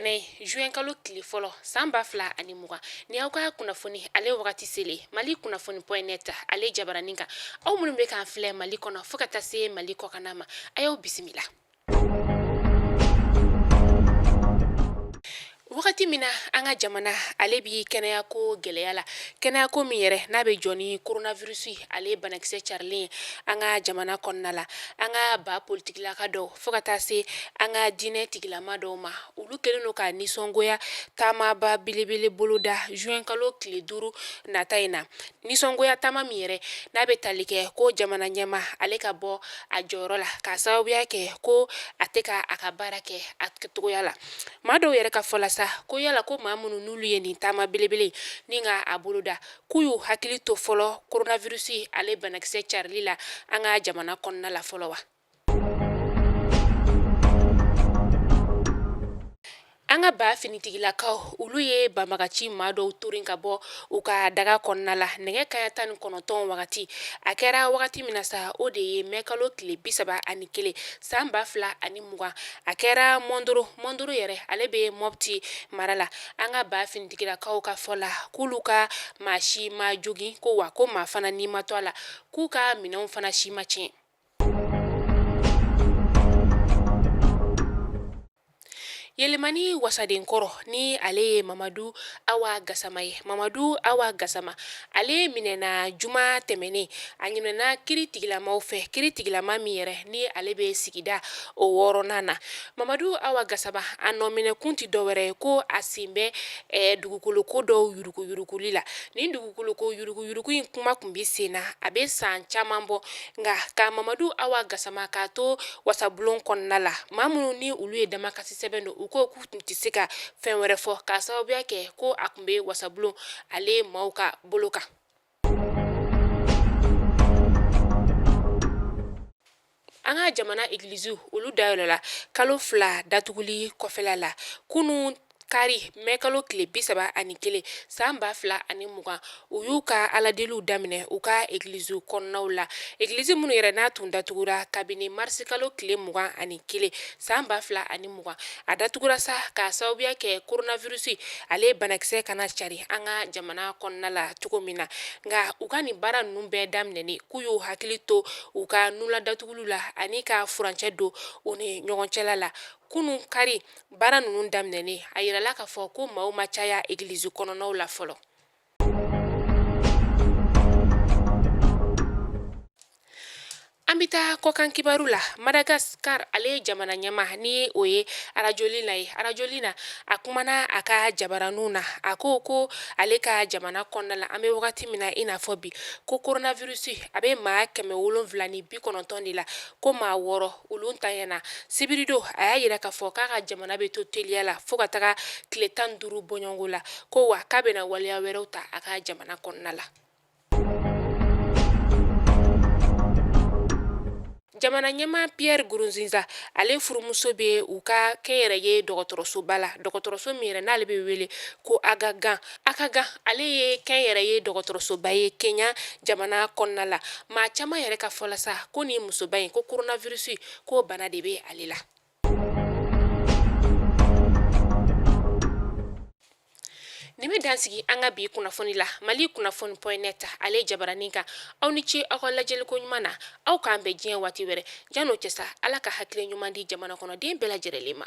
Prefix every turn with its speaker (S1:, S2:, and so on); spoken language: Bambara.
S1: tɛnɛ juin kalo tile fɔlɔ san 2020, ni aw ka kunnafoni ale wagati selen Mali kunnafoni point net ale jabaranin kan. Aw minnu bɛ k'an filɛ Mali kɔnɔ fo ka taa se Mali kɔkanna ma, a y'aw bisimila. Wagati min na an ka jamana ale bi kɛnɛyako gɛlɛya la, kɛnɛyako min yɛrɛ n'a bɛ jɔ ni coronavirus ale banakisɛ carilen ye an ka jamana kɔnɔna la, an ka ba politikilaka dɔw fo ka taa se an ka diinɛ tigilama dɔw ma, olu kɛlen don ka nisɔngoya taamaba belebele boloda juin kalo tile 5 nata in na. Nisɔngoya taama min yɛrɛ n'a bɛ tali kɛ ko jamana ɲɛmaa ale ka bɔ a jɔyɔrɔ la k'a sababuya kɛ ko a tɛ ka a ka baara kɛ a kɛcogoya la. Maa dɔw yɛrɛ ka fɔ la sa ko yala ko maa minnu n'olu ye nin taama belebele ni ka a boloda, k'u y'u hakili to fɔlɔ coronavirus ale banakisɛ carili la an ka jamana kɔnɔna la fɔlɔ wa? An ka ba finitigilakaw olu ye banbagaci maa dɔw torin ka bɔ u ka daga kɔnɔna la nɛgɛ kanɲɛ 19 wagati. A kɛra wagati min na sa, o de ye mɛ kalo tile 31 san 2020. A kɛra Mɔndoro, Mɔndoro yɛrɛ ale bɛ Mɔpti mara la. An ka ba finitigilakaw ka fɔ la k'olu ka maa si ma jogin, ko wa ko maa fana ni ma to a la, k'u ka minɛnw fana si ma tiɲɛ. Yelimani wasaden kɔrɔ ni ale ye Mamadu Awa Gasama ye, Mamadu Awa Gasama ale minɛna juma tɛmɛnen. A minɛna kiri tigilamaw fɛ, kiri tigilama min yɛrɛ ni ale bɛ sigida o wɔɔrɔnan na. Mamadu Awa Gasama a nɔminɛkun tɛ dɔwɛrɛ ye ko a sen bɛ dugukoloko dɔw yuruguyuruguli la. Nin dugukoloko yuruguyurugu in kuma tun bɛ sen na a bɛ san caman bɔ. Nka ka Mamadu Awa Gasama k'a to wasabulon kɔnɔna la, maa minnu ni olu ye damakasi sɛbɛn don, u ko k'u tun tɛ se ka fɛn wɛrɛ fɔ k'a sababuya kɛ ko a tun bɛ wasabulon ale maaw ka bolo kan. An ka jamana egiliziw olu dayɛlɛla kalo 2 datuguli kɔfɛla la kunun kari mɛ kalo tile 31 san 2020. U y'u ka aladeliw daminɛ u ka egiliziw kɔnɔnaw la, egilizi minnu yɛrɛ n'a tun datugura kabini marisi kalo tile 21 san 2020. A datugura sa k'a sababuya kɛ coronavirus ale banakisɛ kana cari an ka jamana kɔnɔna la cogo min na. Nka u ka nin baara ninnu bɛɛ daminɛnen, k'u y'u hakili to u ka nunladatuguliw la ani ka furancɛ don u ni ɲɔgɔn cɛla la. Kunun kari baara ninnu daminɛnen, a yirala k'a fɔ ko maaw ma caya egilizi kɔnɔnaw la fɔlɔ. An bɛ taa kɔkan kibaru la. Madagascar ale jamana ɲɛmaa ni o ye Rajolina ye, Rajolina a kumana a ka jabaraninw na. A ko ko ale ka jamana kɔnɔna la, an bɛ wagati min na i n'a fɔ bi, ko coronavirus a bɛ maa 790 de la, ko maa 6 olu ntanyana. Sibiridon a y'a yira k'a fɔ k'a ka jamana bɛ to teliya la fo ka taga tile 15 bɔɲɔgɔnko la, ko wa k'a bɛna waleya wɛrɛw ta a ka jamana kɔnɔna la. Jamana ɲɛmaa Pierre Nkurunziza ale furumuso bɛ u ka kɛnyɛrɛye dɔgɔtɔrɔsoba la, dɔgɔtɔrɔso min yɛrɛ n'ale bɛ wele ko Aga Khan. Aga Khan ale ye kɛnyɛrɛye dɔgɔtɔrɔsoba ye Kenya jamana kɔnɔna la. Maa caman yɛrɛ ka fɔ la sa ko nin musoba in ko coronavirus ko bana de bɛ ale la. Nin bɛ dan sigi an ka bi kunnafoni la Mali kunnafoni point net ale jabaranin kan. Aw ni ce aw ka lajɛliko ɲuman na. Aw k'an bɛn diɲɛ waati wɛrɛ. Jan'o cɛ sa, Ala ka hakili ɲuman di jamana kɔnɔden bɛɛ lajɛlen ma.